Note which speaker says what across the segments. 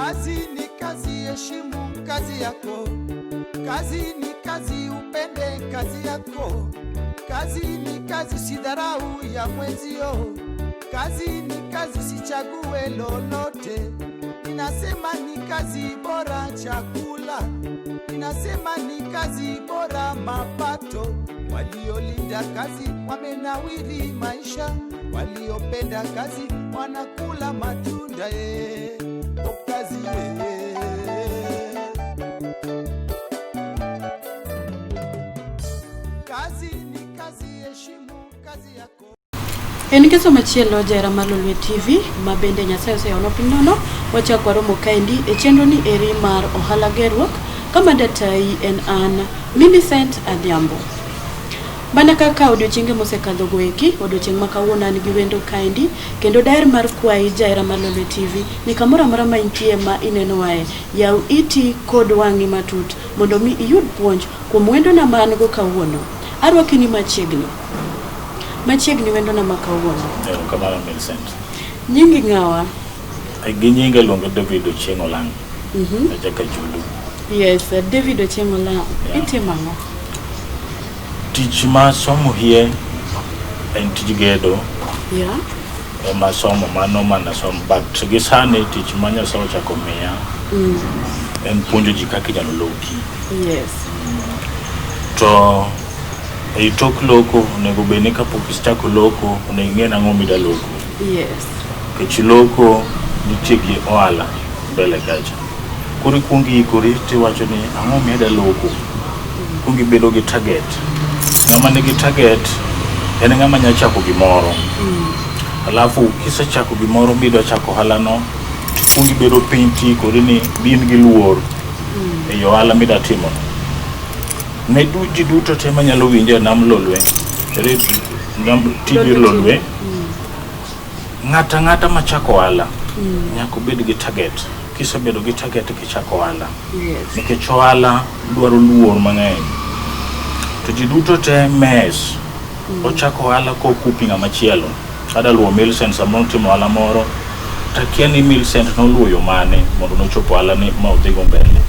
Speaker 1: Kazi ni kazi, heshimu kazi yako. Kazi ni kazi, upende kazi yako. Kazi ni kazi, usidharau ya mwenzio. Kazi ni kazi, usichague lolote. Ninasema ni kazi bora chakula, ninasema ni kazi bora mapato. Waliolinda kazi wamenawiri maisha, waliopenda kazi wanakula matunda. Eh, oh, kazi eh. Kazi ni kazi, heshimu kazi yako.
Speaker 2: En ngeso machielo jahera mar Lolwe TV ma bende Nyasaye oseyawonwa piny nono wachako waromo kaendi e chenro ni eri mar ohala gerruok kama datayi en an Millicent Adhiambo. Mana kaka odiochienge mosekadho go eki, odiochieng' ma kawuono an gi wendo kaendi kendo daher mar kwayi jahera mar Lolwe TV ni kamoro amora ma intie ma inenowae, yaw iti kod wang'i matut mondo mi iyud puonj kuom wendona ma an go kawuono. Arwaki ni machiegni. Machiegni wendona ma kawuono.
Speaker 3: Erokamano Millicent.
Speaker 2: Nyingi ng'awa?
Speaker 3: Gi nyinga iluongo David Ochieng' Olang'. Ajaka Julu.
Speaker 2: Yes, David Ochieng' Olang'.
Speaker 3: Yeah.
Speaker 2: Itimo ang'o?
Speaker 3: Tich ma somo hie en tij gedo ema somo mano mana somo but gi sani tich ma Nyasaye ochako miya en puonjo ji kaka inyalo loki. To ei tok loko onego bed ni kapok ichako loko onego ing'e nang'o mida loko. Nikech loko nitie gi ohala mbele kacha. Koro ikuongo iikori tiwacho ni ang'o miyo adwa loko. Ikuongo ibedo gi target. Ng'ama nigi target en ng'ama nya chako gimoro. Alafu kisechako gimoro midwa chako ohala no, tikuongo ibedo piny tiikori ni be in gi luor ei ohala midwa timo no. Ne ji duto te manyalo winjo e nam Lolwe, nam TV Lolwe, ng'ata ang'ata machako ohala nyaka obed gi target. Kisebedo gi target kichako ohala. Nikech ohala dwaro luor mang'eny. To ji duto te mess. Ochako ohala kokupi ng'ama chielo. Ada luwo Millicent samoro timo ohala moro. Takia ni Millicent noluwo yo mane mondo nochop ohala ni ma odhigo mbele.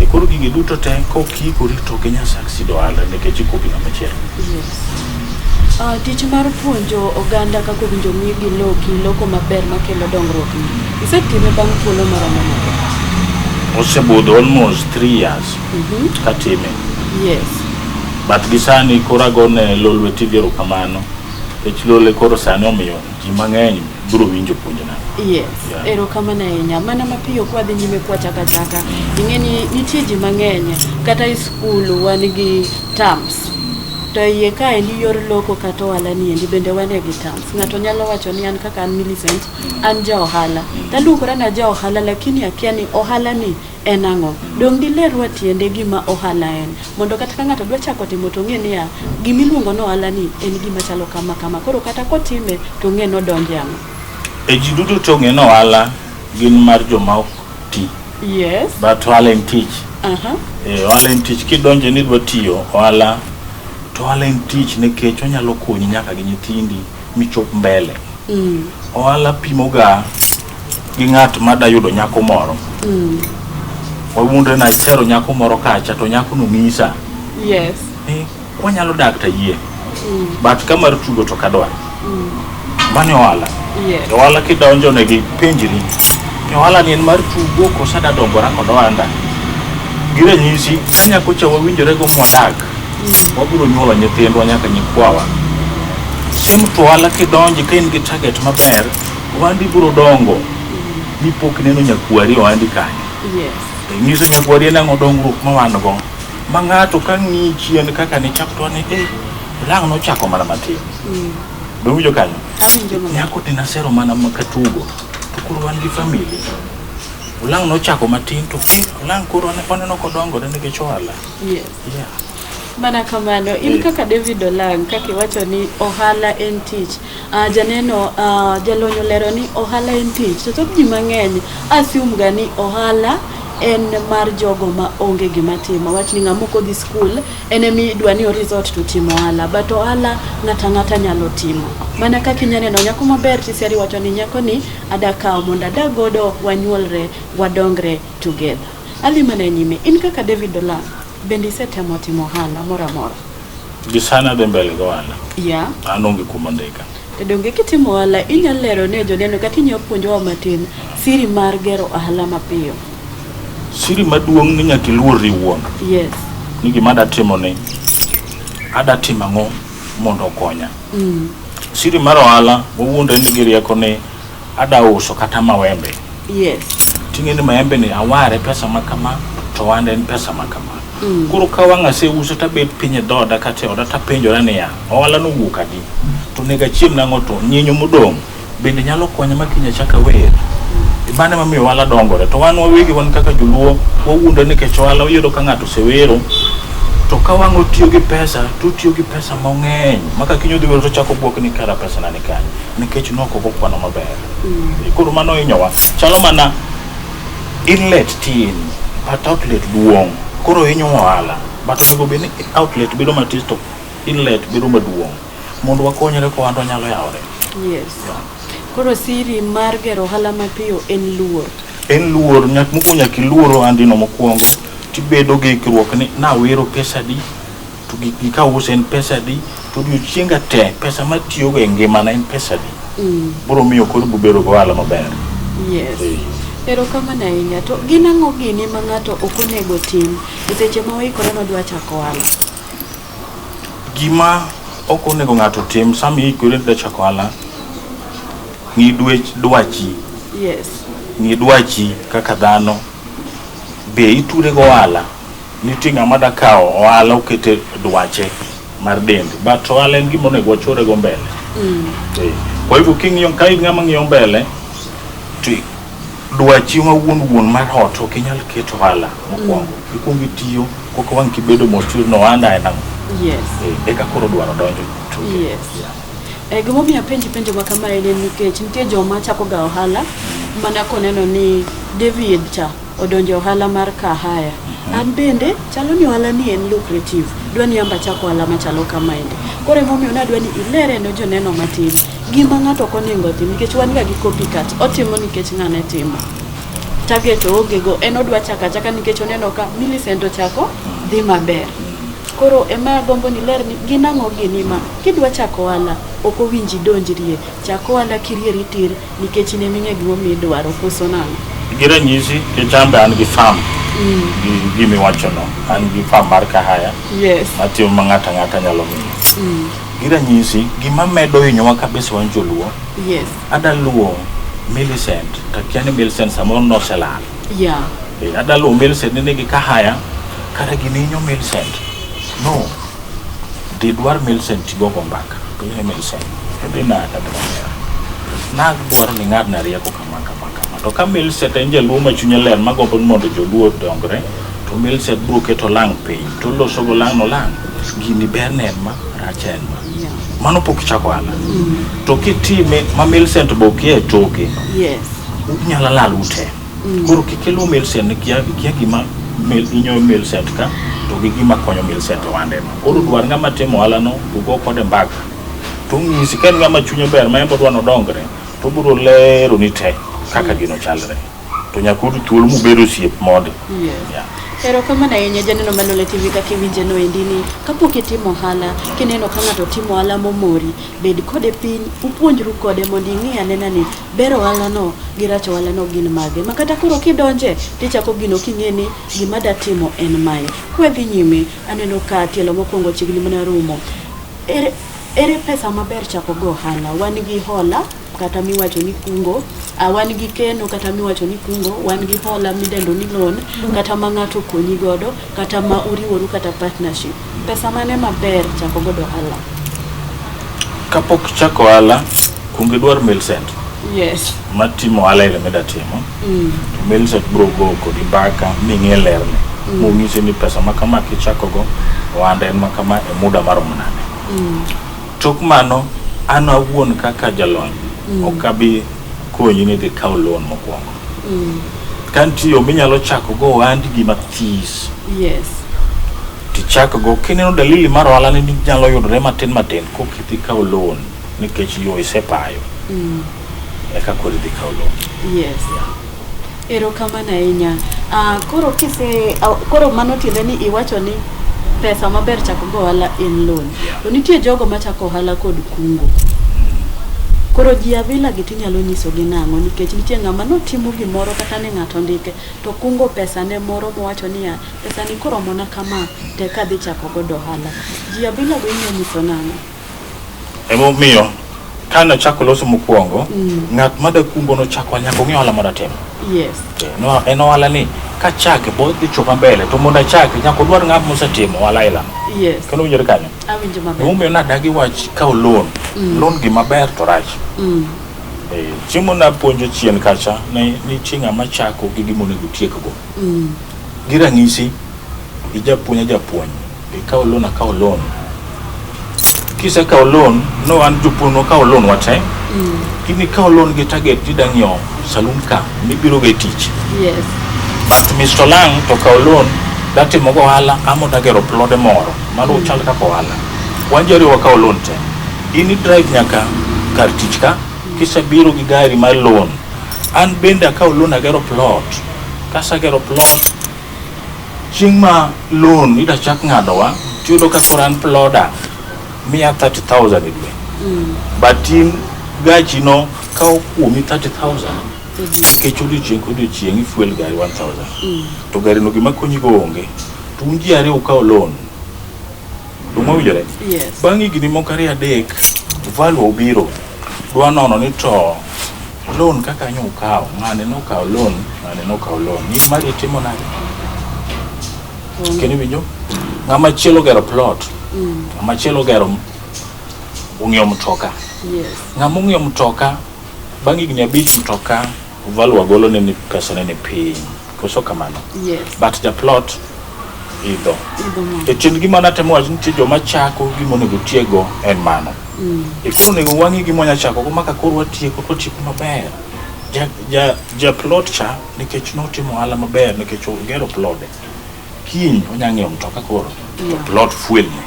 Speaker 3: E koro gigi duto te kokikori to ok inyal succeed ohala nikech ikopi ng'ama chielo.
Speaker 2: Tich mar puonjo oganda kaka owinjo migi loki, loko maber makelo dongruok ni. Isetime bang' thuolo maromo nade?
Speaker 3: Osebudho almost 3 years katime. But gi sani koro agone Lolwe TV erokamano. Nikech Lolwe koro sani omiyo ji mang'eny biro winjo puonjna.
Speaker 2: Erokamano ahinya. Mana mapiyo kwadhi nyime kwachako achaka. Ing'e ni nitie ji mang'eny kata e skul wan gi terms. To iye kaendi yor loko kata ohala ni endi bende wane gi terms. Ng'ato nyalo wacho ni an kaka an Millicent, an ja ohala. Taluongora na ja ohala lakini akia ni ohala ni en ang'o. Dong' dilerwa tiende gima ohala en. Mondo kata ka ng'ato dwa chako timo to ong'e niya, gimiluongo ni ohala ni en gima chalo kama kama. Koro kata kotime to ong'e ni odonje ang'o.
Speaker 3: E ji duto to ong'e ni ohala gin mar joma ok ti. But ohala en tich. Ohala en tich. Kidonje ni idwa tiyo ohala, to ohala en tich nikech onyalo konyi nyaka gi nyithindi michop mbele. Ohala pimoga gi ng'at ma da yudo nyako moro. Wawuondre na asero nyako moro kacha to nyako no ng'isa. Ni wanyalo dak to ayie. But ka mar tugo to ok adwar. Mano ohala. Ohala kidonjo onego ipenjri ni ohala ni en mar tugo koso adwa dongora kod ohanda. Gi ranyisi ka nyako cha wawinjore go mwadak, wabiro nyuolo nyithindwa nyaka nyikwawa. Same to ohala kidonje ka in gi target maber, ohandi biro dongo mipok ineno nyakwari ohandi kanyo. Nyiso nyakwari en ang'o dongruok ma wan go. Ma ng'ato ka ng'iyi chien kaka nichako to ni Olang' nochako mana matin. Be iwinjo kanyo? Nyako to nasero mana katugo. To koro wan gi family. Olang' nochako matin to Olang' koro waneno kodongore nikech ohala.
Speaker 2: Mana kamano, in kaka David Olang', kaka iwacho ni ohala en tich. Janeno, jalony olero ni ohala en tich. To thoth ji mang'eny assume ga ni ohala en mar jogo ma onge gima timo. Wach ni ng'ama ok odhi skul en ema idwa ni o resort to timo ohala, but ohala ng'ato ang'ata nyalo timo. Mana kaka inya neno nyako maber tisiari wacho ni nyako ni ada kawo mondo adag godo wanyuolre wadongre together. Adhi mana nyime, in kaka David Olang, bende isetemo timo ohala moro amora?
Speaker 3: Gi sani adhi mbele gi ohala.
Speaker 2: Yeah.
Speaker 3: An onge kuma ondika.
Speaker 2: To donge kitimo ohala inyalo lero ne joneno kata inyalo puonjowa matin siri mar gero ohala mapiyo?
Speaker 3: Siri maduong' ni nyaka iluorri iwuon.
Speaker 2: Yes.
Speaker 3: Ni gima ada timo ni ada timo ang'o mondo okonya. Siri mar ohala wawuondre ni gi rieko ni ada uso kata mawembe.
Speaker 2: Yes.
Speaker 3: Ting'e ni maembe ni aware pesa ma kama to ohande en pesa ma kama. Koro ka wang' aseuso tabet piny e dhoda kata e oda tapenjora niya, ohala no owuok adi? To onego achiem nang'o to nyinyo modong' bende nyalo konya ma kiny achak awer. Mano ema miyo ohala dongore. To wan wawegi wan kaka joluo wawuondore nikech ohala iyudo ka ng'ato osewero to ka wang' otiyo gi pesa to otiyo gi pesa mang'eny ma ka kiny odhi wero to ochako bwok ni kara pesa na ni kanye nikech nok ok okwano maber. Koro mano hinyowa. Chalo mana inlet tin but outlet duong'. Koro hinyo ohala. But onego bed ni outlet bedo matis to inlet bedo maduong' mondo wakonyre ka ohandwa nyalo yawore.
Speaker 2: Yes. Koro siri mar gero ohala mapiyo en luor.
Speaker 3: En luor, mokwongo nyaka iluor ohandino mokwongo tibedo gi ikruok ni nawero pesa adi to gik gi kauso en pesa adi to odiochienga te pesa matiyogo e ngimana en pesa adi. Biro miyo koro ibo bedo gi ohala maber.
Speaker 2: Yes. Erokamano ahinya. To gin ang'o gini ma ng'ato ok onego tim e seche ma oikore nodwa chako ohala?
Speaker 3: Gima ok onego ng'ato tim sama iikori idwa chako ohala, ng'i dwachi.
Speaker 2: Yes.
Speaker 3: Ng'i dwachi kaka dhano. Be iture go ohala? Nitie ng'ama da kawo ohala okete dwache mar dende. But ohala en gima onego wachore go mbele. Kwa hivyo king'iyo ka in ng'ama ng'iyo mbele to dwachi ma wuon wuon mar ot ok inyal keto ohala mokwongo. Ikwongo itiyo koka wang' kibedo mos tiyudo ni ohanda en ang'o.
Speaker 2: Yes.
Speaker 3: Eka koro dwaro donjo tuke.
Speaker 2: Yes. Gimomiyo apenji penjo ma kamae en nikech nitie joma chako ga ohala mana koneno ni David cha odonjo e ohala mar kahaya. An bende chalo ni ohala ni en lucrative. Dwa ni amba chako ohala machalo kamaendi. Koro emomiyo nadwa ni ilere ne joneno matin gima ng'ato ok onego otim nikech wan ga gi copycat. Otimo nikech ng'ane timo. Target oonge go en odwa chako achaka nikech oneno ka Millicent ochako dhi maber. Koro ema agombo ni ler ni gin ang'o gini ma kidwa chako ohala ok owinji idonjrie. Chak ohala kirieri tir nikech in ema ing'e gimomiyo idwaro koso nang'o?
Speaker 3: Gi ranyisi, nikech an be an gi farm gi gimiwachono. An gi farm mar kahaya
Speaker 2: Yes.
Speaker 3: matimo ma ng'ato ang'ata nyalo ng'iyo. Gi ranyisi, gima medo hinyowa kabisa wan joluo,
Speaker 2: Yes.
Speaker 3: ada luwo Millicent, takia ni Millicent samoro noselal.
Speaker 2: Yeah.
Speaker 3: Ada luwo Millicent ni nigi kahaya, kara gini hinyo Millicent. No. Dhi dwar Millicent tigogo mbaka. Penjo ni Millicent, idhi nade adhi maber. Nadwaro ni ing'adna rieko kama kama kama. To ka Millicent en jaluo ma chunye ler magombo ni mondo joluo odongre, to Millicent biro keto lang' piny to oloso go lang' no lang' gini berne en ma rache en ma.
Speaker 2: Yeah.
Speaker 3: Mano pok ichako ohala. To kitime ma Millicent be okia e toke,
Speaker 2: Yes.
Speaker 3: unyalo lal ute. Koro kik iluw Millicent kia gima hinyo Millicent ka to gi gima konyo Millicent ohande no. Koro dwar ng'ama timo ohala no ugo kode mbaka. To onyisi ka en ng'ama chunye ber ma en be odwa nodongre to obiro leroni te kaka gino chalre. To nyaka uyud thuolo mubed osiep mondi.
Speaker 2: Yes.
Speaker 3: Yeah.
Speaker 2: Erokamano ahinya janeno mar Lolwe TV kaka iwinje no endi ni kapok itimo ohala kineno ka ng'ato timo ohala momori bed kode piny upuonjru kode mondo ing'i anena ni ber ohala no gi rach ohala no gin mage ma kata koro kidonje tichako gino king'e ni gima da timo en mae. Kwadhi nyime aneno ka tielo mokwongo chiegni mana rumo. Ere pesa maber chako go ohala? Wan gi hola kata miwacho ni kungo, wan gi keno kata miwacho ni kungo, wan gi hola midendo ni loan kata ma ng'ato okonyi godo kata ma uriworu kata partnership. Pesa mane maber chako godo ohala?
Speaker 3: Kapok chako ohala, kuong idwar Millicent
Speaker 2: Yes.
Speaker 3: matimo ohala ile mida timo. To Millicent biro go kodi mbaka ming'e lerne. Mong'isi ni pesa ma kama kichako go ohanda en ma kama e muda maromo nade. Tok mano, an awuon kaka jalony, ok abi konyi ni dhi kaw loan mokwongo. Ka nitie yo minyalo chako go ohandi gi mathis.
Speaker 2: Yes.
Speaker 3: Tichak go kineno dalili mar ohala ni nyalo yudore matin matin koka idhi kawo loan nikech yo isepayo. Eka koro idhi kawo loan.
Speaker 2: Yes. Erokamano ahinya. Koro kise koro mano tiende ni iwacho ni pesa maber chako go ohala en loan.
Speaker 3: Yeah.
Speaker 2: To nitie jogo machako ohala kod kungo. Koro ji abila gi tinyalo nyisogi nang'o nikech nitie ng'ama notimo gimoro kata ni ng'ato ndike to kungo pesa ne moro mowacho niya pesa ni koromona kama to eka adhi chako godo ohala. Ji abila go inyalo nyiso nang'o?
Speaker 3: Emomiyo kane achako loso mokwongo, ng'at mada kungo nochako nyaka ong'e ohala moda timo.
Speaker 2: Yes.
Speaker 3: No, en ohala ni kachake bo dhi chopa mbele to mondo achake nyaka odwar ng'at mosetimo ohala aila.
Speaker 2: Yes.
Speaker 3: Kendo winjore kanyo.
Speaker 2: Awinjo maber.
Speaker 3: Emomiyo nadagi wach kawo loan. Loan gima ber to rach. Chiemo napuonjo chien kacha ne nitie ng'ama chako gi gima onego otiekgo. Gi ranyisi, ijapuonj japuonj, ikawo loan akawo loan. Kisekawo loan, no an jopuonj wakawo loan wate. Kini ikawo loan gi target ni dang' ng'iewo saloon ka mibiro go e tich.
Speaker 2: Yes.
Speaker 3: But Mr. Lang to kawo loan datimo go ohala ama odagero plode moro mano chal kaka ohala. Wan ji ariyo wakawo loan te. In i drive nyaka kar tich ka kisebiro gi gari mar loan. An bende akawo loan agero plot. Kasegero plot chieng' ma loan ida chak ng'adowa tiyudo ka koro an ploda miya 30,000 e dwe. But in gachi no kawo kuomi 30,000 nikech odiochieng' kodiochieng' ifuel gari 1,000 to gari no gima konyi go onge to un ji ariyo ukawo loan Donge wawinjore?
Speaker 2: Yes.
Speaker 3: Bang' higni moko ariyo adek value obiro dwa nono ni to loan kaka nyo ukawo ng'ani nokawo loan ng'ani nokawo loan in mari itimo nade kendo iwinjo ng'ama chielo ogero plot ng'ama chielo ogero ong'iewo mtoka
Speaker 2: Yes.
Speaker 3: ng'ama ong'iewo mtoka bang' higni abich mtoka value golo ne ni pesa ne ni piny koso kamano
Speaker 2: Yes.
Speaker 3: but ja plot idho
Speaker 2: Idho malo.
Speaker 3: e tiend gima natemo wacho nitie joma chako gima onego tiego en mano e koro onego wang'i gima wanya chako go maka koro watieko to watieko maber ja, ja, ja plot cha nikech notimo ohala maber nikech ogero plode kiny onya ng'iewo mtoka koro to plot fuel ne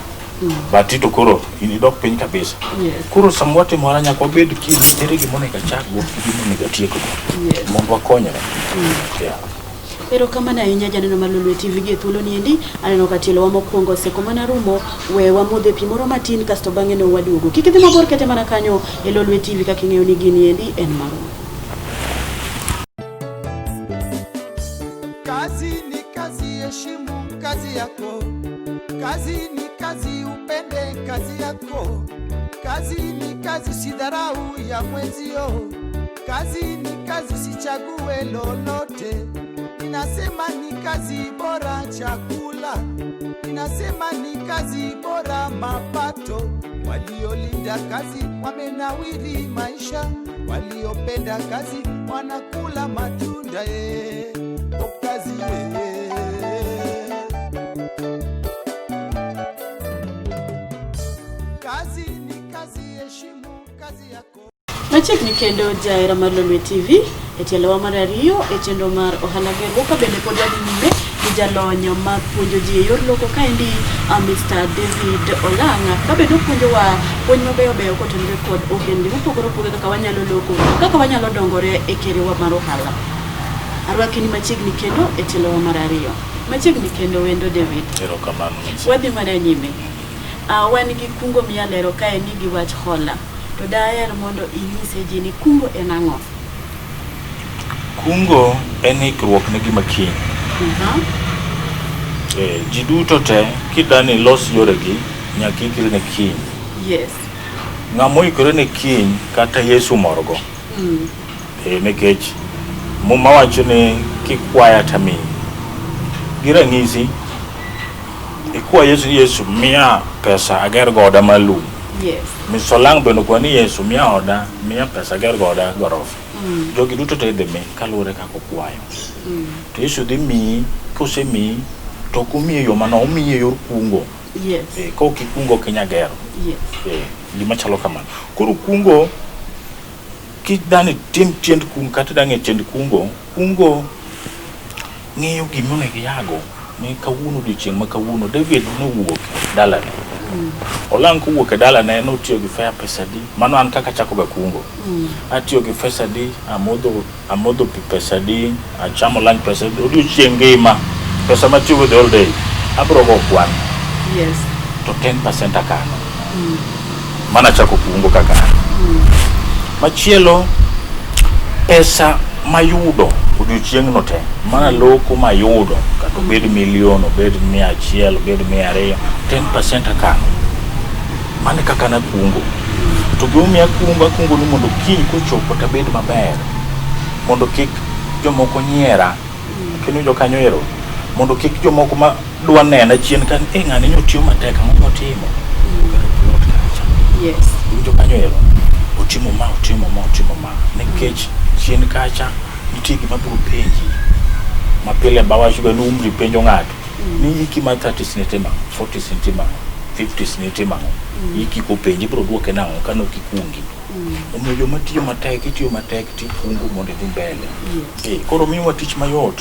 Speaker 3: but to koro in idok piny kabisa
Speaker 2: Yes.
Speaker 3: koro sama watimo ohala nyaka wabed kiny ere gima onego achak go gi gima onego atiek go
Speaker 2: Yes.
Speaker 3: mondo wakonyre yeah.
Speaker 2: Erokamano ahinya janeno mar Lolwe TV gi e thuolo ni endi aneno ka tielo wa mokwongo oseko mana rumo we wamodhe pi moro matin kasto bang'e no waduogo kik idhi mabor kete mana kanyo e Lolwe TV kaka ing'eyo ni gini endi en marwa.
Speaker 1: Kazi ni kazi, heshimu kazi yako. Kazi ni kazi, upende kazi yako. Kazi ni kazi, usidharau ya mwenzio. Kazi ni kazi, usichague lolote. Ninasema ni kazi bora chakula, ninasema ni kazi bora mapato. Waliolinda kazi wamenawiri maisha, waliopenda kazi wanakula matunda. O kazi eh. Kazi ni kazi, heshimu kazi yako.
Speaker 2: Machiegni kendo jahera mar Lolwe TV e tielowa mar ariyo e chenro mar ohala gerruok ka bende pod wadhi nyime gi jalony ma puonjo ji e yor loko kaendi Mr. David Olanga ka bende opuonjowa puonj mabeyo beyo kotenore kod ohendni mopogore opogore kaka wanyalo loko kaka wanyalo dongore e kerewa mar ohala. Arwaki ni machiegni kendo e tielowa mar ariyo. Machiegni kendo wendo David.
Speaker 3: Erokamano.
Speaker 2: Wadhi mana nyime. Wan gi kungo miyalero kae ni gi wach hola. To daher mondo inyise ji ni kungo en ang'o?
Speaker 3: Kungo en ikruok ne gima kiny. Ji duto te kidani los yoregi nyaka ikri ne kiny.
Speaker 2: Yes.
Speaker 3: Ng'ama oikore ne kiny kata Yesu morgo. Nikech Muma wacho ni kikwaya tamiyi. Gi ranyisi, ikwa Yesu ni Yesu miya pesa ager goda mar lum.
Speaker 2: Yes.
Speaker 3: Mr. Olang' bende okwa ni Yesu miya oda, miya pesa ager goda gorofa. Jogi duto te idhi mi kaluwore kaka okwayo. To Yesu dhi miyi, kosemiyi to ok omiyi e yo mano, omiyi e yor kungo.
Speaker 2: Yes.
Speaker 3: Ka ok ikungo ok inya gero.
Speaker 2: Yes.
Speaker 3: Gima chalo kamano. Koro kungo, kidani tim tiend kungo kata idwa ng'e tiend kungo, kungo Ng'iyo gima onego iyago ni kawuono odiochieng' ma kawuono David nowuok dalane. Olang' kowuok e dalane notiyo gi fare pesa adi? Mano an kaka achako ga kungo. Atiyo gi pesa adi? Amodho amodho pi pesa adi? Achamo lunch pesa adi? Odiochieng' ngima pesa matiyogo the whole day abro go kwan
Speaker 2: Yes.
Speaker 3: to 10% akano. Mano achako kungo kaka an. Machielo pesa mayudo odiochieng'no te mana loko mayudo kata obed milion obed 100 obed 200 10% akano. Mano e kaka nakungo. To gimomiyo akungo akungo ni mondo kiny kochopo tabed maber mondo kik jomoko nyiera kendo iwinjo kanyo ero mondo kik jomoko ma dwa nena chien ka eh ng'ani nyotiyo matek ang'o motimo ogero plot kacha
Speaker 2: Yes.
Speaker 3: iwinjo kanyo ero otimo ma otimo ma otimo ma nikech chien kacha nitie gima biro penji ma pile bawachoga ni umri penjo ng'ato ni hiki mar 30s nitimo ang'o 40s nitimo ang'o 50s nitimo ang'o hiki kopenji ibiro duoke nang'o ka nok ikungi omiyo joma tiyo matek itiyo matek tikungo mondo idhi mbele
Speaker 2: Yes.
Speaker 3: Eh, koro miyowa tich mayot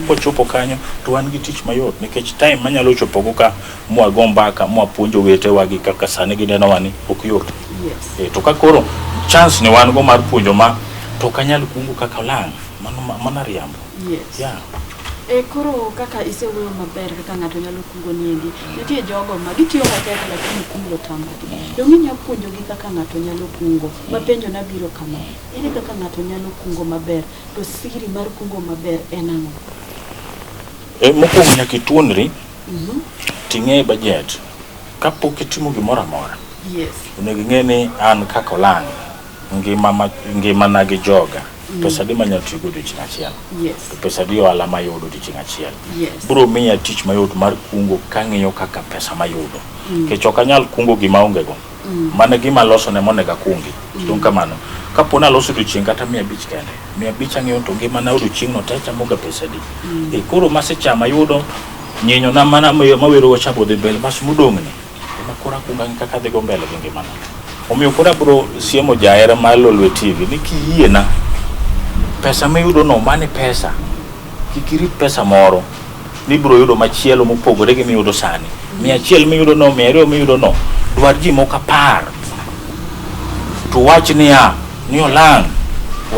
Speaker 3: Kochopo kanyo to wan gi tich mayot nikech time manyalo chopogo ka mwago mbaka mwapuonjo owetewa gi kaka sani ginenowa ni ok yot
Speaker 2: Yes.
Speaker 3: Eh, to ka koro chance ni wan go mar puonjo ma to ok anyal kungo kaka olang' mano mano riambo
Speaker 2: Yes.
Speaker 3: yeah.
Speaker 2: E koro kaka isewuoyo maber kaka ng'ato nyalo kungo niendi, nitie jogo ma gitiyo matek lakini kungo tamogi. Donge inyalo puonjogi kaka ng'ato nyalo kungo? Ma penjo na biro kama, ere kaka ng'ato nyalo kungo maber? To siri mar kungo maber en ang'o?
Speaker 3: E, mokwongo nyaka ituonri ting'e budget kapok itimo gimoro amora
Speaker 2: Yes.
Speaker 3: onego ing'e ni an kaka olang' ngima ma, ngimana gi joga pesa adi manyalo tiyogo odiochieng' achiel
Speaker 2: Yes.
Speaker 3: to pesa adi ohala mayudo odiochieng' achiel
Speaker 2: Yes.
Speaker 3: biro miya tich mayot mar kungo kang'iyo kaka pesa mayudo nikech ok anyal kungo gima aonge go mana gima aloso ne monego akungi dong kamano kapo ni aloso odiochieng' kata 500 kende 500 ang'iyo to ngimana odiochieng'no te chamoga pesa adi e koro masechamo ayudo nyinyo na mana mawero cha bodhi mbele bas modong'ni ema koro akungo ang'i kaka adhigo mbele gi ngimana omiyo koro abiro siemo jahera mar Lolwe TV ni kiyiena pesa miyudo no mani pesa kik irit pesa moro nibiro yudo machielo mopogore gi miyudo sani 100 miyudo no 200 miyudo no dwar ji moko 10 to wach niya ni olang'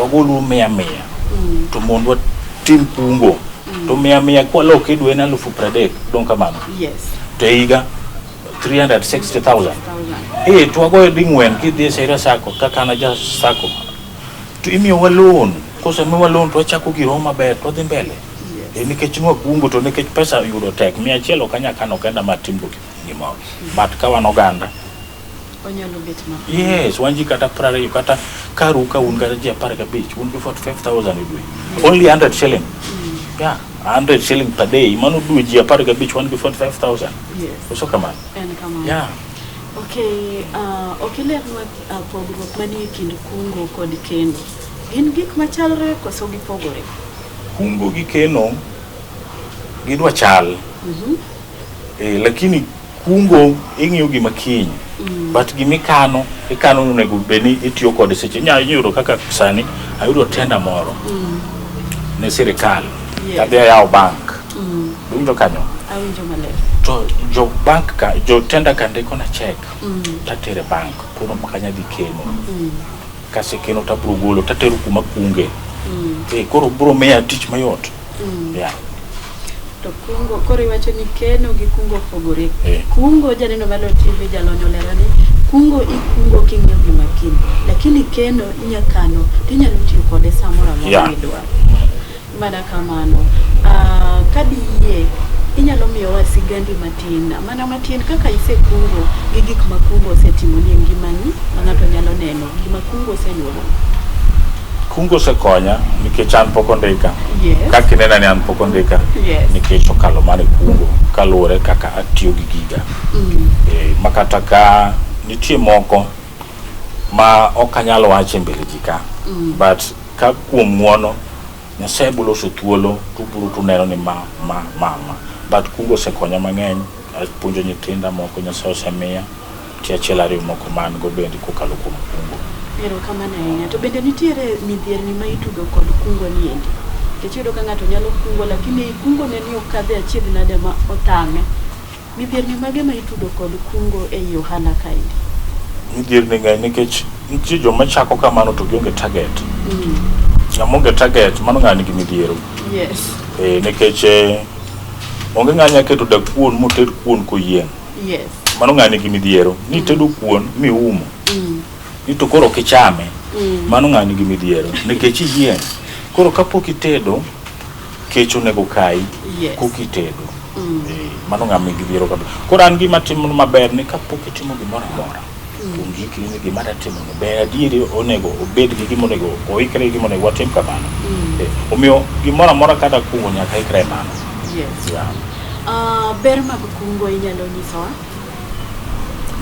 Speaker 3: wagolu 100 to mondo watim kungo to 100 kwaloke e dwe en 30,000 dong kamano
Speaker 2: Yes.
Speaker 3: to e higa 360,000
Speaker 2: Thousand.
Speaker 3: Eh, to wagoyo ding'wen kidhi e Saira Sacco kaka an aja Sacco to imiyowa loan kosemiwa loan to wachako giro maber to wadhi mbele
Speaker 2: Yes.
Speaker 3: Eh, nikech nwakungo to nikech pesa yudo tek 100 ok anyal kano kenda matimgo gimoro but ka wan oganda
Speaker 2: Onyalo bet maber.
Speaker 3: yes wan ji kata 20 kata karu ka un kata ji 15 un gi 45,000 e dwe only 100 shilling yeah 100 shilling per day mano dwe ji 15 wan gi 45,000
Speaker 2: Yes.
Speaker 3: koso kamano
Speaker 2: En kamano.
Speaker 3: yeah
Speaker 2: Okay, ok ilernwa pogruok manie kind kungo kod keno. Gin gik machalre koso gipogore?
Speaker 3: Kungo gi keno gidwa chal eh, lakini kungo ing'iyo gima kiny but gimikano ikano onego bed ni itiyo kode seche inya yudo kaka sani ayudo tenda moro ne sirikal
Speaker 2: Yes.
Speaker 3: tadhi ayawo bank iwinjo kanyo
Speaker 2: Awinjo maler.
Speaker 3: to jo bank ka jo tenda ka ndiko na check tatere bank koro makanya dhi keno kasekeno tabro golo tatero kuma kunge eh, koro bro miya tich mayot yeah.
Speaker 2: To kungo, koro iwacho ni keno gi kungo opogore.
Speaker 3: Eh.
Speaker 2: Kungo janeno malo TV jalony olero ni kungo ikungo king'iyo gima kiny, lakini keno inya kano tinyalo tiyo kode samoro amora
Speaker 3: Yeah.
Speaker 2: midwaro. Mana kamano. Ka diyie inyalo miyowa sigandi matin, mana matin kaka isekungo gi gik ma kungo osetimoni e ngimani ma ng'ato nyalo neno, gima kungo osenyuolo.
Speaker 3: Kungo osekonya nikech an pok ondika
Speaker 2: Yes.
Speaker 3: kaka inena ni an pok ondika
Speaker 2: Yes.
Speaker 3: nikech okalo mana e kungo kaluwore kaka atiyo gi giga eh, ma kata ka nitie moko ma ok anyal wacho e mbele ji ka but ka kuom ng'uono Nyasaye boloso thuolo tubiro tuneno ni ma ma ma ma but kungo osekonya mang'eny apuonjo nyithinda moko Nyasaye osemiya nitie achiel ariyo moko ma an go bende kokalo kuom kungo
Speaker 2: Erokamano ahinya. To bende nitiere midhierni ma itudo kod kungo ni endi? Nikech iyudo ka ng'ato nyalo kungo lakini kungo ne ni okadhe achiedh nade ma otame. Midhierni mage ma itudo kod kungo ei ohala kaendi?
Speaker 3: Midhierni ng'eny nikech nitie joma chako kamano to gionge target. Ng'ama onge target mano ng'a nigi midhiero.
Speaker 2: Yes.
Speaker 3: Eh, nikech onge ng'a nya keto dakuon moted kuon koyieng'.
Speaker 2: Yes.
Speaker 3: Mano ng'a nigi midhiero. Ni tedo kuon miumo. Ni to koro ok ichame. Mano ng'a nigi midhiero. Nikech iyieng'. Koro kapok itedo, kech onego kayi.
Speaker 2: Yes.
Speaker 3: Kok itedo. Eh, mano ng'ama nigi midhiero kabisa. Koro an gima timo maber ni kapok itimo gimoro amora, kuom hikri ni gima adwa timo ni ber adieri onego obed gi gima onego oikre gi gima onego watim kamano. Eh, omiyo gimoro amora kada kungo nyaka ikre mano.
Speaker 2: Yes.
Speaker 3: Yeah.
Speaker 2: Ber mag kungo inyalo nyisowa?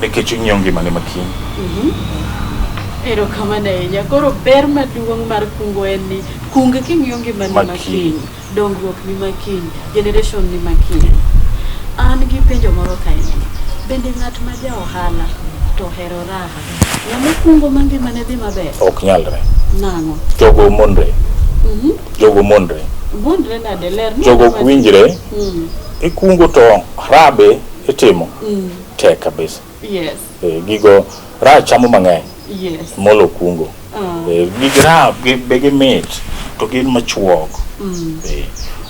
Speaker 3: Nikech ing'iyo ngimani makiny.
Speaker 2: Erokamano ahinya. Koro ber maduong' mar kungo en ni kung king'iyo ngimani
Speaker 3: Makiny.
Speaker 2: makiny, dongruok ni makiny, generation ni makiny. An gi penjo moro kaendi. Bende ng'at ma ja ohala to ohero raha, nyalo kungo ma ngimane dhi maber?
Speaker 3: Ok nyalre.
Speaker 2: Nang'o?
Speaker 3: Jogo monre. Jogo monre.
Speaker 2: Monre nade? Ler ni
Speaker 3: Jogo ok winjre. Ikungo to rabe itimo. Tek kabisa.
Speaker 2: Yes.
Speaker 3: Gigo raha chamo mang'eny.
Speaker 2: Yes.
Speaker 3: Molo kungo. Gig raha be gimit to gin machuok.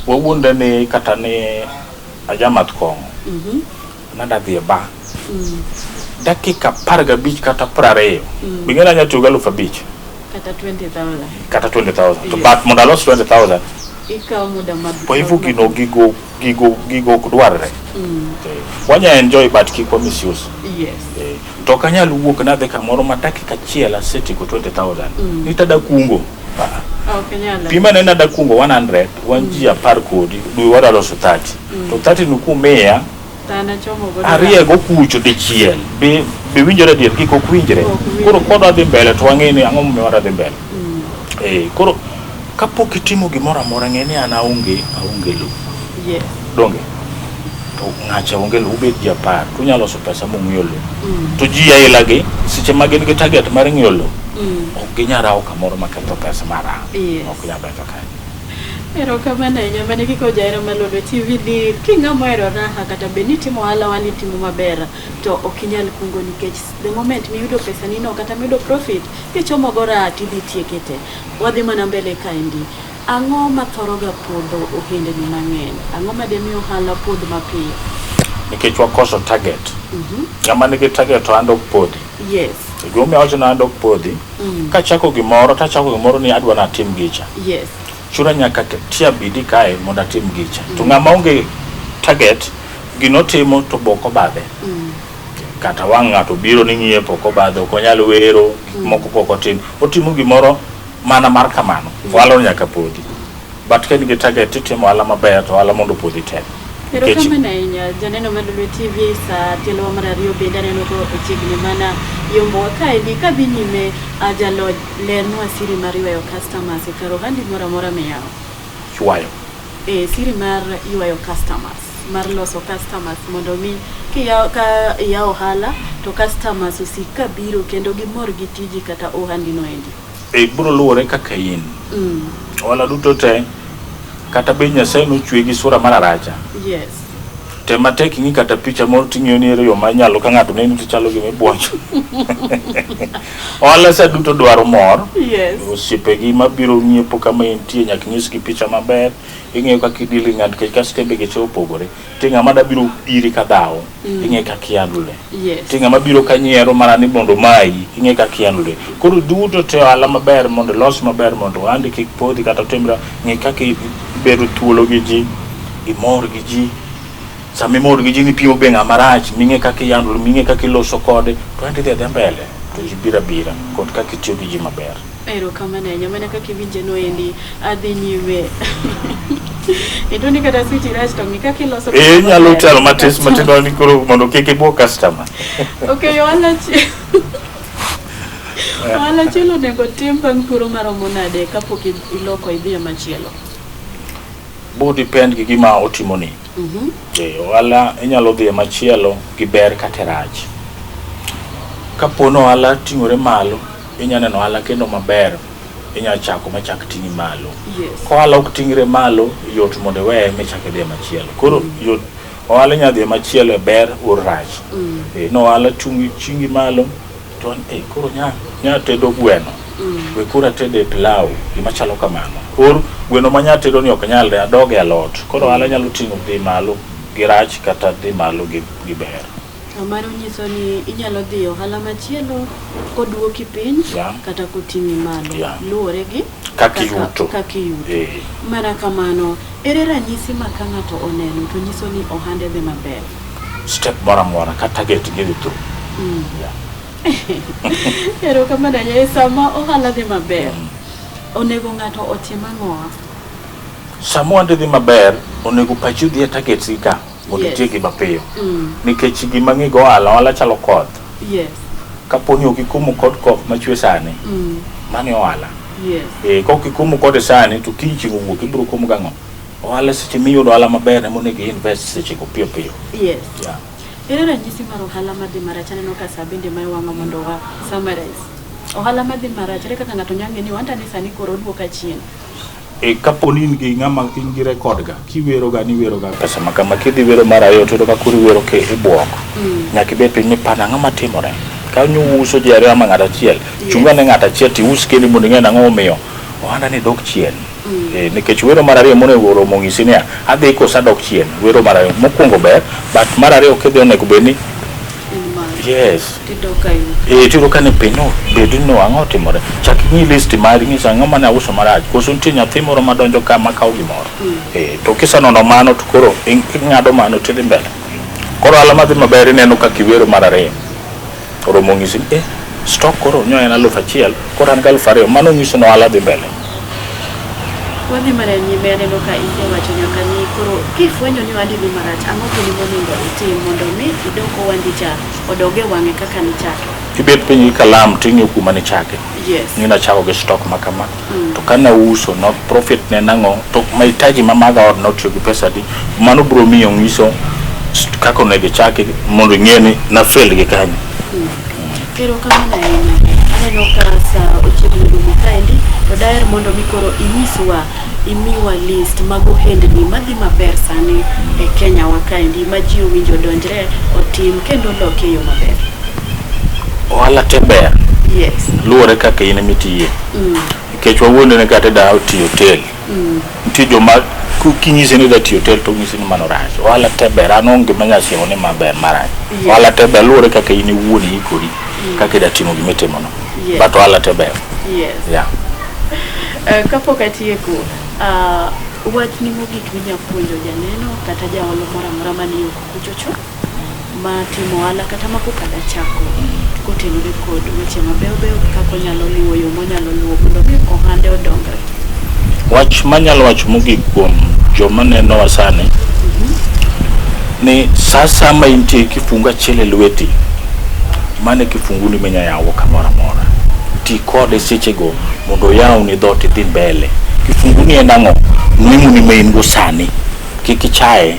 Speaker 3: Wawuondre ni kata ni ajamadh kong'o. Nada dhi e bar. Dakika 15 kata 20. Bing'e nanya tiyo gi 5,000.
Speaker 2: Kata 20,000.
Speaker 3: Kata 20,000. To
Speaker 2: Yes.
Speaker 3: but mondo alos 20,000.
Speaker 2: Ikawo muda ma
Speaker 3: Kwa hivyo gino gigo ok dwarre. Wanya enjoy but kik wa misuse.
Speaker 2: Yes.
Speaker 3: To ok anyal wuok nadhi kamoro ma dakika achiel asetieko 20,000. Ni tada kungo.
Speaker 2: Ok nyal.
Speaker 3: Pima ne nada kungo 100, wan ji 10 kodi, dwe wadwa loso 30. To 30 no kumiya,
Speaker 2: Tana chomo godo.
Speaker 3: ariego kucho dichiel. Be winjore adier kik ok winjre.
Speaker 2: Ok winjre.
Speaker 3: Koro kodwa dhi mbele to wang'e ni ang'o momiyo wadwa dhi mbele. Koro kapok itimo gimoro amora ng'e ni an aonge lowo.
Speaker 2: Yes.
Speaker 3: Donge? To ng'acha onge lowo, ubet ji 10, to unyalo loso pesa mung'iewo lowo. To ji aila gi, seche ma gin gi target mar ng'iewo lowo, ok ginyal rawo kamoro maketho pesa mar raha.
Speaker 2: Yes.
Speaker 3: Ok ginyal donjo kanyo.
Speaker 2: Erokamano ahinya mane kiko jahera mar Lolwe TV ni king'ama ohero raha kata bed ni itimo ohala wani itimo maber to ok inyal kungo nikech the moment miyudo pesa ni no kata miyudo profit kichomo go raha tidhi tieke te. Wadhi mana mbele kaendi. Ang'o ma thoro ga podho ohendni mang'eny? Ang'o ma demi ohala podh mapiyo?
Speaker 3: Nikech wakoso target. Ng'ama nigi target to ohande ok podhi.
Speaker 2: Yes.
Speaker 3: Gimomiyo awacho ni ohande ok podhi, kachako gimoro tachako gimoro ni adwa natim gicha.
Speaker 2: Yes.
Speaker 3: Chuna nyaka tia bidii kae mondo atim gicha. To ng'ama onge target, ginotimo to bok obadhe. Kata wang' ng'ato biro ni ng'iye pok obadhe, ok onyal wero, gik moko pok otim. Otimo gimoro mana mar kamano. Ohala nyaka podhi. But ka in gi target titimo ohala maber to ohala mondo opodhi tek.
Speaker 2: Erokamano ahinya janeno mar Lolwe TV sa tielo mar 2 bende aneno ko ochiegni mana yombowa kaendi kadhi nyime jalony lernwa siri mar ywayo customers e kar ohandi moro amora miyawo.
Speaker 3: Ywayo.
Speaker 2: Siri mar ywayo customers, mar loso customers mondo mi ka iyawo ohala to customers osik ka biro kendo gimor gi tiji kata ohandi no endi.
Speaker 3: Biro luwore kaka in. Ohala duto te kata be Nyasaye nochwe gi sura mar aracha.
Speaker 2: Yes.
Speaker 3: Tem matek ing'i kata picha moro ting'iyo ni ere yo ma inyalo ka ng'ato neni to chalo gima ibuonjo. Ohala sa duto dwaro mor.
Speaker 2: Yes.
Speaker 3: Osiepegi mabiro ng'iepo kama intie nyaka inyisgi picha maber. Ing'eyo kaka idil gi ng'ato nikech kastembe gi te opogore. Nitie ng'ama da biro iri ka dhawo, ing'e kaka ihandle.
Speaker 2: Yes.
Speaker 3: Nitie ng'ama biro ka nyiero mana ni mondo omayi, ing'e kaka ihandle. Koro duto te ohala maber mondo ilos maber mondo ohandi kik podhi kata otimre, ng'e kaka ibedo thuolo gi ji, imor gi ji. Sama imor gi ji nipimo be ng'ama rach, ming'e kaka ihandle, ming'e kaka iloso kode, to en tidhi adhiya mbele, to ji biro abira kod kaka itiyo gi ji maber.
Speaker 2: Erokamano ahinya mana kaka iwinje no endi adhi nyime. Ito ni kata switch rach to ng'i kaka iloso.
Speaker 3: Inyalo telo matis matindo ni koro mondo kik ibuog customer.
Speaker 2: Okay, ohala achiel. Ohala achiel onego tim bang' thuolo maromo nade kapok iloko idhi e machielo?
Speaker 3: Bo depend gi gima otimoni. Ohala inyalo dhi e machielo gi ber kata rach. Kapo ni ohala ting'ore malo, inyalo neno ohala kendo maber inya chako machak ting'i malo.
Speaker 2: Yes.
Speaker 3: Kohala ok ting're malo, yot mondo iweye michak idhi e machielo. Koro yot ohala inya dhi e machielo e ber or rach. No ohala chungi chingi malo to koro nya tedo gweno. We koro atede pilau, gima chalo kamano. Or gweno ma nya tedo ni ok nyalre, adog e alot. Koro ohala nyalo ting'o dhi malo gi rach kata dhi malo gi ber.
Speaker 2: To mano nyiso ni inyalo dhi e ohala machielo koduoki piny kata koting'i malo. Luwore gi
Speaker 3: Kaka iyuto.
Speaker 2: Kaka iyuto. Mana kamano, ere ranyisi ma ka ng'ato oneno to nyiso ni ohande dhi maber?
Speaker 3: Step moro amora ka target gi dhi through.
Speaker 2: Erokamano ahinya. Sama ohala dhi maber, onego ng'ato otim ang'o?
Speaker 3: Sama ohande dhi maber, onego pachi odhi e targets gi ka mondo itieki mapiyo. Nikech gima ng'igo ohala, ohala chalo koth.
Speaker 2: Yes.
Speaker 3: Kapo ni ok ikomo kod koth machwe sani, mano e ohala.
Speaker 2: Yes.
Speaker 3: Kok ikomo kode sani to kiny chieng' owuok ibiro komo gang'o? Ohala seche miyudo ohala maber ema onego i-invest seche go piyo piyo.
Speaker 2: Yes.
Speaker 3: Yeah.
Speaker 2: Ere ranyisi mar ohala madhi marach? Aneno ka saa bende ma iwang'o mondo wa summarize. Ohala madhi marach, ere kaka ng'ato nyalo ng'eyo ni wanda ni sani koro oduoka chien?
Speaker 3: Kapo ni in gi ng'ama in gi record ga, kiwero ga ni iwero ga pesa ma kama, kidhi wero mar ariyo to iyudo ka koro iwero ke ibuok. Nyaka ibed piny mipar ang'o matimore. Ka uso ji ariyo ama ng'ato achiel, chung ane ng'ato achiel to ius kendi mondo ing'e nang'o momiyo ohanda ni dok chien. Nikech wero mar ariyo monego oromo ng'isi niya, adhi koso adok chien. Wero mar ariyo mokwongo ber, but mar ariyo kidhi onego bed ni yes. Tiyudo ka ni piny no bed ni ang'o otimore. Chak ing'i list mari ng'isa ang'o mane auso marach. Koso nitie nyathi moro madonjo ka makawo gimoro. To kisenono mano to koro ing'ado mano tidhi mbele. Koro ohala madhi maber ineno kaka iwero mar ariyo. Oromo ng'isi ni stock koro nyo en 1000, koro an gi 2000, mano ng'iso ni ohala dhi mbele.
Speaker 2: Wadhi mana nyime, aneno ka isewacho nyaka ni koro kifwenyo ni ohandi dhi marach, ang'o kendo monego itim mondo mi idok ohandi cha odog e wang'e kaka nichake?
Speaker 3: Ibet piny gi kalam ting'iyo kuma nichake.
Speaker 2: Yes.
Speaker 3: Ni nachako gi stock ma kama. To kane auso, no profit ne nang'o, to mahitaji ma maga od notiyo gi pesa adi, mano biro miyo ng'iso kaka onego ichaki mondo ing'e ni na fail gi kanyo.
Speaker 2: Erokamano ahinya. Aneno ka saa ochiegni rumo kaendi, to daher mondo mi koro inyiswa, imiwa list mag ohendni madhi maber sani e Kenya wa kaendi ma ji owinjo odonjre, otim kendo oloki e yo maber.
Speaker 3: Ohala te ber.
Speaker 2: Yes.
Speaker 3: Luwore kaka in emitiye. Nikech wawuonde ni kata da otiyo hotel. Nitie joma kinyise ni da tiyo hotel to onyisi ni mano rach. Ohala te ber, an onge manya siemo ni ma ber marach.
Speaker 2: Yes.
Speaker 3: Ohala te ber luwore kaka in iwuon iikori, kaka ida timo gima itimono.
Speaker 2: Yes.
Speaker 3: But ohala te ber.
Speaker 2: Yes.
Speaker 3: Yeah.
Speaker 2: Kapok atieko, wachni mogik minya puonjo janeno kata jaolo moro amora manie oko kuchocho ma timo ohala kata ma koka da chako kotenore kod weche mabeyo beyo kaka onyalo luwo yo monyalo luwo mondo mi ohande odongre.
Speaker 3: Wach manyalo wacho mogik kuom joma nenowa sani ni sa ma intie kifungu achiel e lweti, mano e kifunguni minya yawo kamoro amora. Ti kode sechego mondo oyawni dhoot idhi mbele. Kifunguni en ang'o? Nweng'oni ma in go sani. Kik ichaye.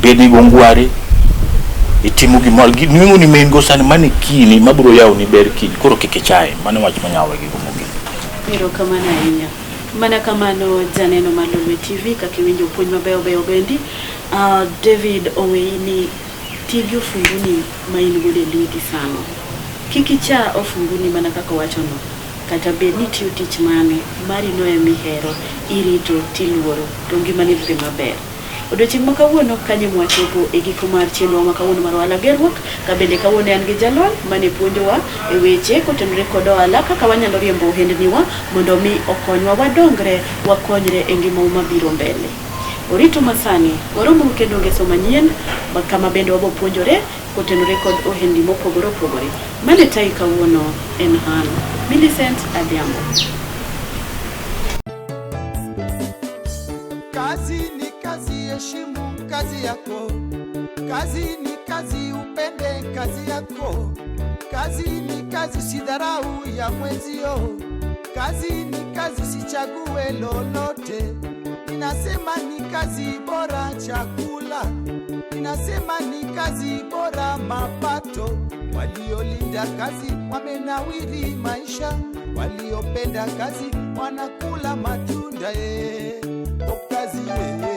Speaker 3: Bed ni gongwari, itimo gimoro, nweng'oni ma in go sani, mano e kini mabiro yawoni ber kiny. Koro kik ichaye. Mano e wach manyalo wegi go mogik.
Speaker 2: Erokamano ahinya. Mana kamano janeno mar Lolwe TV kaka iwinjo puonj mabeyo beyo bendi. David oweyi ni ti gi ofunguni ma in godo e lweti sano. Kik icha ofunguni mana kaka owachono. Kata bed ni itiyo tich mane, mari no ema ihero, irito tiluoro, to ngimani dhi maber. Odiochieng' ma kawuono kanyo mwachopo e giko mar chenro ma kawuono mar ohala gerruok, ka bende kawuono an gi jalony mane puonjowa e weche kotenore kod ohala kaka wanyalo riembo ohendniwa mondo mi okonywa wadongre, wakonyre e ngimawa mabiro mbele. Orito masani, waromo kendo ngeso manyien kama bende wabo puonjore kotenore kod ohendni mopogore opogore. Mane tayi kawuono en an Millicent Adhiambo.
Speaker 1: Kazi ni kazi, heshimu kazi yako. Kazi ni kazi, upende kazi yako. Kazi ni kazi, usidharau ya mwenzio. Kazi ni kazi, usichague lolote. Ninasema ni kazi bora chakula. Ninasema ni kazi bora mapato. Waliolinda kazi wamenawiri maisha. Waliopenda kazi wanakula matunda ye. O kazi ye.